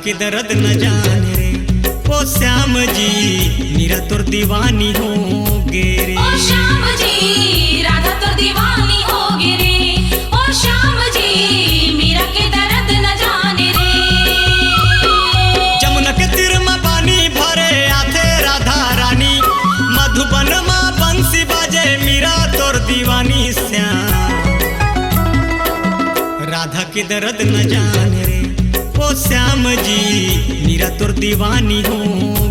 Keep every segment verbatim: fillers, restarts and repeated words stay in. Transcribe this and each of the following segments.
के दर्द न जाने रे, ओ श्याम जी, मीरा तोर दीवानी हो गे रे। ओ श्याम जी, राधा तोर दीवानी हो गे रे। ओ श्याम जी, मीरा के दर्द न जाने रे। जमुना के तीर म पानी भरे आथे राधा रानी, मधुबन म बंसी बाजे मीरा तोर दीवानी श्याम। राधा के दर्द न जाने रे, ओ श्याम जी, मीरा तोर दीवानी हो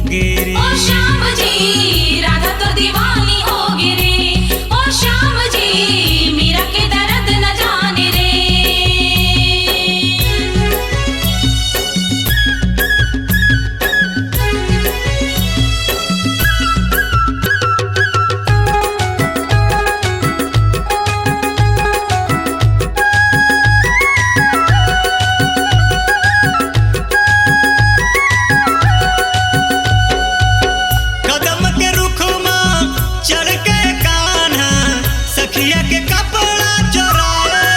गे रे। ओ श्याम जी, राधा तोर दीवानी हो गे रे। ओ श्याम जी, मीरा के दर्द न जाने रे। कदम के रुख म चढ़ के कान्हा सखिया के कपड़ा चोराए।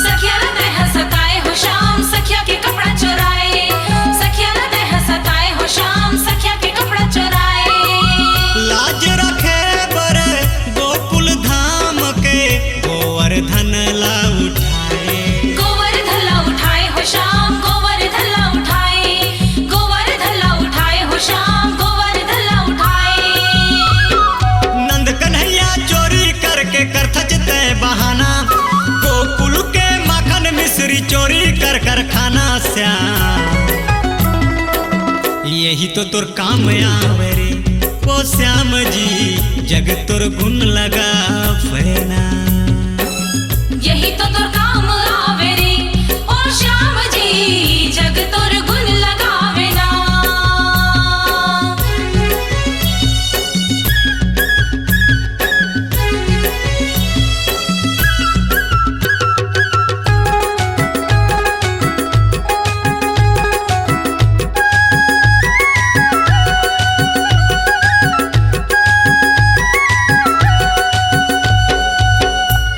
सखिया ला तैं ह सताए हो श्याम, सखिया के कपड़ा चोराए। सखिया ला तैं ह सताए हो श्याम, सखिया के कपड़ा चोराए। लाज रखे बर गोकुल धाम के गोवर्धन ला उठाए। गोवर्धन ला उठाए हो श्याम, गोवर्धन ला उठाए। गोवर्धन ला उठाए हो श्याम, गोवर्धन ला उठाए। नंद कन्हैया चोरी करके करथच तैं बहाना, गोकुल के माखन मिश्री चोरी कर कर खाना श्याम। यही तो तोर काम आवे रे, ओ श्याम जी, जग तोर गुण लगावे ना। यही तो तोर काम आवे रे, ओ श्याम जी, जग तोर गुण लगावे ना।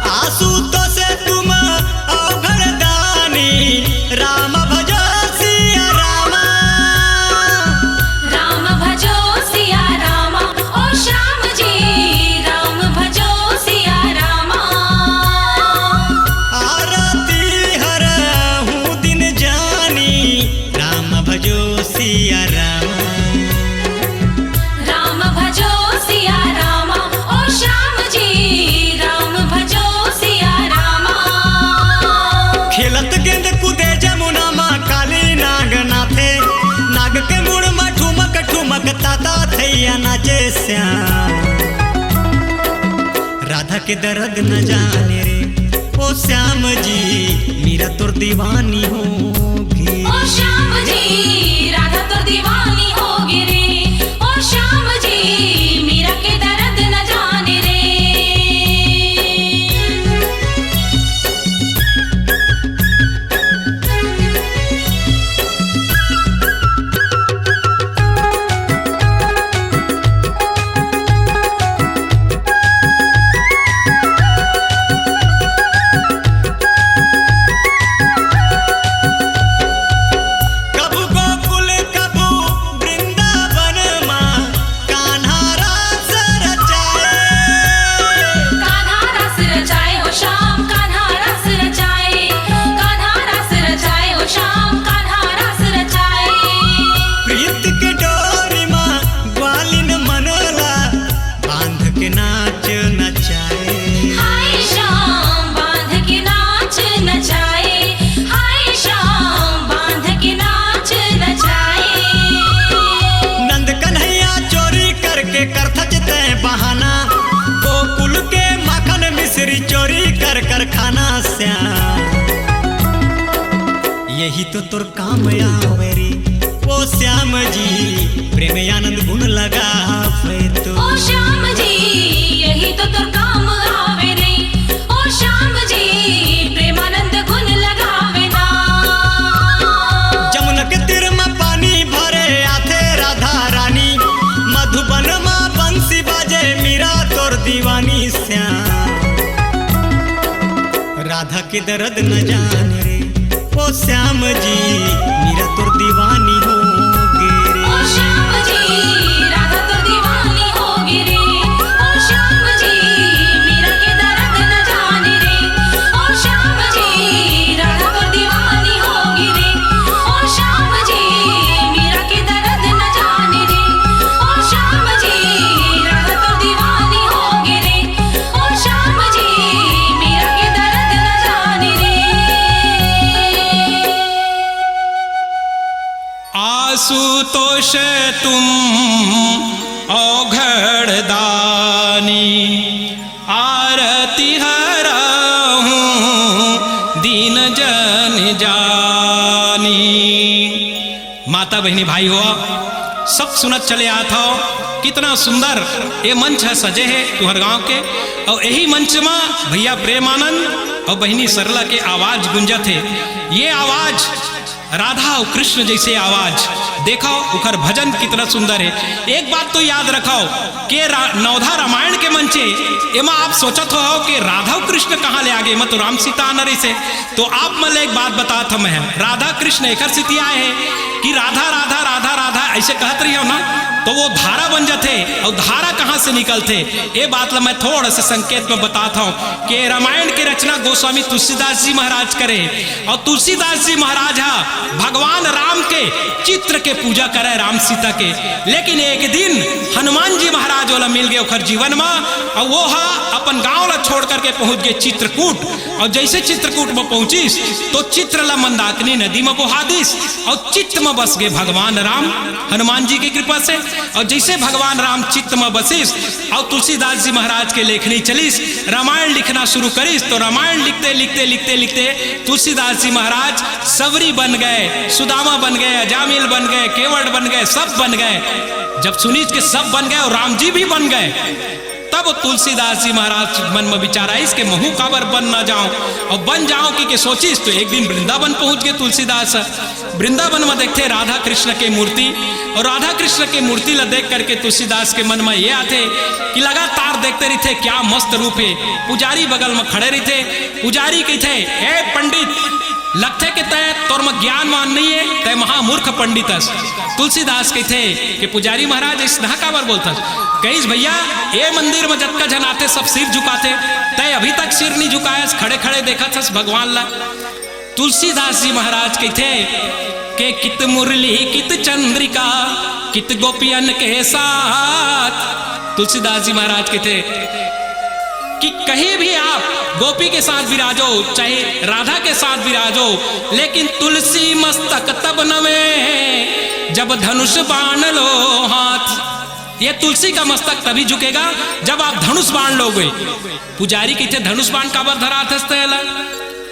आशुतोष तुम अवघड़ दानी, राम भजो सिया रामा। राम भजो सिया रामा, ओ श्याम जी, राम भजो सिया रामा। आरती हरहूँ दिन जानी, राम भजो सिया रामा। राम भजो सिया रामा, ओ श्याम जी, राम भजो सिया रामा। खेलत गेंद कूदे जमुना मा काली नाग नाथे, नाग के मुड़ मा ठुमक ठुमक ताता थैया नाचे श्याम। राधा के दर्द न जाने रे, ओ श्याम जी, मीरा तोर दीवानी हो गे। ओ श्याम जी, राधा तोर दीवानी हो गे रे। ओ श्याम जी, मीरा के दर्द न जाने रे। कभू गोकुल कभू वृंदावन मा कान्हा रास रचाए। कान्हा रास रचाए हो श्याम, कान्हा रास रचाए। कान्हा रास रचाए हो श्याम, कान्हा रास रचाए। प्रीत के डोरी मा ग्वालिन मन ला बांध के नाच नचाए। हाय श्याम, बांध के नाच नचाए। हाय श्याम, बांध के नाच नचाए। नंद कन्हैया चोरी करके करथच तैं बहाना, गोकुल के माखन मिश्री चोरी कर कर खाना श्याम। यही तो तोर काम आवे रे, ओ श्याम जी, प्रेम आनंद गुण लगावे तो। ओ श्याम जी, यही तो तोर काम आवे रे, ओ श्याम जी, प्रेमानंद गुण लगावे ना। जमुना के तीर म पानी भरे आथे राधा रानी, मधुबन म बंसी बाजे मीरा तोर दीवानी श्याम। राधा के दर्द न जाने रे, ओ श्याम जी, मीरा तोर दीवानी हो गे रे। ओ श्याम जी, राधा तोर दीवानी हो गे रे। ओ श्याम जी, मीरा के दर्द न जाने रे। ओ श्याम जी, राधा तोर दीवानी हो गे रे। ओ श्याम जी, मीरा के दर्द न जाने रे। ओ श्याम जी, राधा तोर दीवानी हो गे रे। ओ श्याम जी, मीरा के दर्द न जाने रे। आशुतोष तुम औघड़ दानी, आरती हरहूँ दीन जन जानी। माता बहिनी भाई हो, सब सुनत चले आत हो, कितना सुंदर ये मंच ह सजे हे तुहर गांव के। अउ यही मंच म भैया प्रेमानंद अउ बहिनी सरला के आवाज गुंजत हे। ये आवाज राधा अउ कृष्ण जैसे आवाज, देखो उखर भजन कितना सुंदर हे। एक बात तो याद रखो के रा-, नवधा रामायण के मंच हे, एमा आप सोचत हो के राधा अउ कृष्ण कहाँ ले आगे, एमा तो राम सीता आना रहिसे। तो आप मन ल एक बात बतात हंव मैं, राधा कृष्ण एकर सेती आए हे कि राधा, राधा, राधा, राधा ऐसे कहत रहिहव ना, तो वो धारा बन जाथे। अउ धारा कहाँ से निकलथे, ये बात ल मैं थोड़ा सा संकेत में बतात हंव कि रामायण के रचना गोस्वामी तुलसीदास जी महाराज करे। अउ तुलसीदास जी महाराज ह भगवान राम के चित्र के पूजा करे, राम सीता के। लेकिन एक दिन हनुमान जी महाराज ओला मिल गे ओखर जीवन म, अउ वो ह अपन गांव ला छोड़ करके पहुंच गे चित्रकूट। अउ जैसे चित्रकूट म पहुंचिस, तो चित्र ला मंदाकिनी नदी म बोहा दिस, अउ चित्त म बस गे भगवान राम, हनुमान जी के कृपा से। अउ जैसे भगवान राम चित्त म बसिस, अउ तुलसीदास जी महाराज के लेखनी चलिस, रामायण लिखना शुरू करिस, तो रामायण लिखते, लिखते, लिखते, लिखते तुलसीदास जी महाराज सवरी बन गए, सुदामा बन गए, अजामिल बन गए, केवट बन गए, सब बन गए। जब सुनिस के सब बन गए अउ राम जी भी बन गए, तब तुलसीदास जी महाराज मन म विचार आइस के महूं काबर बन ना जांव, अउ बन जांव कहिके सोचिस, तो एक दिन वृंदावन पहुंच गे तुलसीदास। वृंदावन म देखथे राधा कृष्ण के मूर्ति, अउ राधा कृष्ण के मूर्ति ल देख करके तुलसीदास के मन म ये आथे कि लगातार देखते रहिथे, क्या मस्त रूप हे। पुजारी बगल म खड़े रहिथे, पुजारी कहिथे, "ए पंडित, लगथे के तैं, तोर म ज्ञानवान नइ हे, तैं महामूर्ख पंडित हस।" तुलसीदास कहिथे कि पुजारी महाराज, अइसना काबर बोलथस? कहिस, "भैया, ए मंदिर म जतका झन आथे, सब सिर झुकाथे, तैं अभी तक सिर नइ झुकायस, खड़े खड़े देखत हस भगवान ला।" तुलसीदास जी महाराज कहिथे के कित मुरली कित चंद्रिका कित गोपियन के साथ। तुलसीदास जी महाराज कहिथे कि कहीं भी आप गोपी के साथ विराजो, चाहे राधा के साथ विराजो, लेकिन तुलसी मस्तक तब नमे जब धनुष बाण लो हाथ। ये तुलसी का मस्तक तभी झुकेगा जब आप धनुष बाण लोगे। पुजारी कहिथे, "धनुष बाण काबर धराथस तेला?"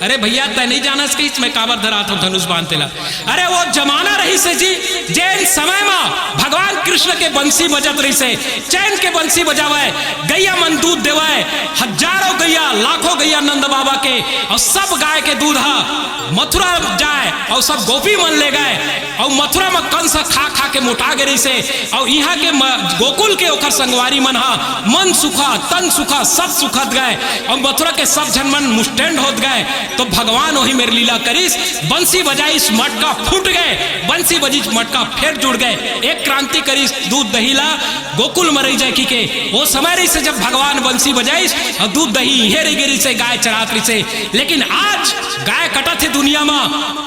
"अरे भैया, तैं नइ जानस कहिस मैं काबर धराथंव धनुष बाण तेला?" अरे वो जमाना रहिसे जी, जेन समय म भगवान कृष्ण के बंसी बजत रहिसे, चैन के बंसी बजावय, गैया मन दूध देवय, हजारों गैया, लाखों गैया नंद बाबा के, अउ सब गाय के दूध ह मथुरा जाय, अउ सब गोपी मन ले गए, अउ मथुरा म कंस खा खा के मोटा गे रहिसे, अउ इहां के म-, गोकुल के ओखर संगवारी मन ह मन सुखा, तन सुखा, सब सुखत गए, अउ मथुरा के सब झन मन मुस्टैंड होत गए। तो भगवान ओही मेर लीला करिस, बंसी बजाइस, मटका फूट गए, बंसी बजिस, मटका फेर जुड़ गए, एक क्रांति करिस, दूध दही ला गोकुल म रहि जाय कहिके। ओ समय रहिसे जब भगवान बंसी बजाइस अउ दूध दही इहे रहि गे रहिसे, गाय चरात रहिसे। लेकिन आज गाय कटत हे दुनिया म,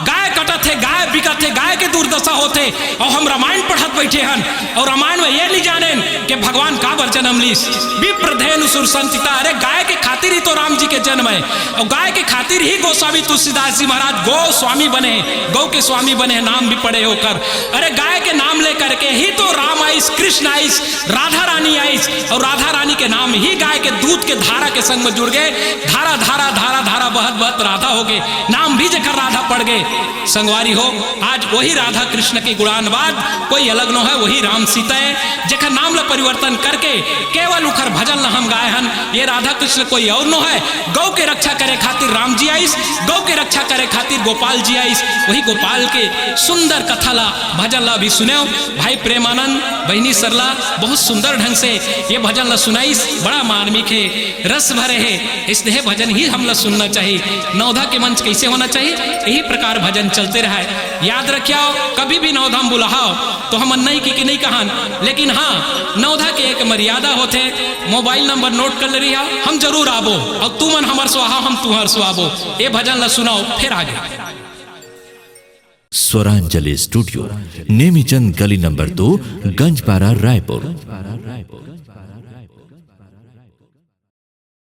गाय कटत हे, गाय बिकत हे, गाय के दुर्दशा होत हे, अउ हम रामायण पढ़त बइठे हन, अउ रामायण म ये नइ जानेन के भगवान काबर जनम लिस। विप्र धेनु सुर संचिता, अरे गाय के खातिर ही तो राम जी के जनम हे, अउ गाय के खातिर ही गोस्वामी तुलसीदास जी महाराज गो स्वामी बने हे, गौ के स्वामी बने हे, नाम भी पड़े हे ओकर। अरे गाय के नाम ले करके ही तो राम आइस, कृष्ण आइस, राधा रानी आइस, अउ राधा रानी के नाम ही गाय के दूध के धारा के संग म जुड़ गे। धारा, धारा, धारा, धारा बहत, बहत राधा हो गे, नाम भी जेकर राधा पड़ गे। संगवारी हो, आज वही राधा कृष्ण के गुणानुवाद कोई अलग नो हे, वही राम सीता हे, जेकर नाम ल परिवर्तन करके केवल उखर भजन ल हम गाए हन। ये राधा कृष्ण कोई अउ नो हे, गौ के रक्षा करे खातिर राम जी आइस, गौ के रक्षा करे खातिर गोपाल जी आइस। वही गोपाल के सुंदर कथा ला, भजन ला अभी सुनेव। भाई प्रेमानंद, बहिनी सरला बहुत सुंदर ढंग से ये भजन ला सुनाइस। बड़ा मार्मिक हे, रस भरे हे। स्नेह भजन ही हमला सुनना चाहिए। नवधा के मंच कैसे होना चाहिए, यही प्रकार भजन चलते रहे। याद रखियाव, कभी भी नवधा म बुलाहाव तो हमन नहीं कि, कि नहीं कहन, लेकिन हाँ, नवधा के एक मर्यादा होथे। मोबाइल नंबर नोट कर ले रहिहा, हम जरूर आबो और तुमन हमर सुहाव, हम तुहर सुहाबो। ये भजन ला सुनाव, फिर आगे। स्वरांजलि स्टूडियो, नेमीचंद गली नंबर दो, गंजपारा, रायपुर।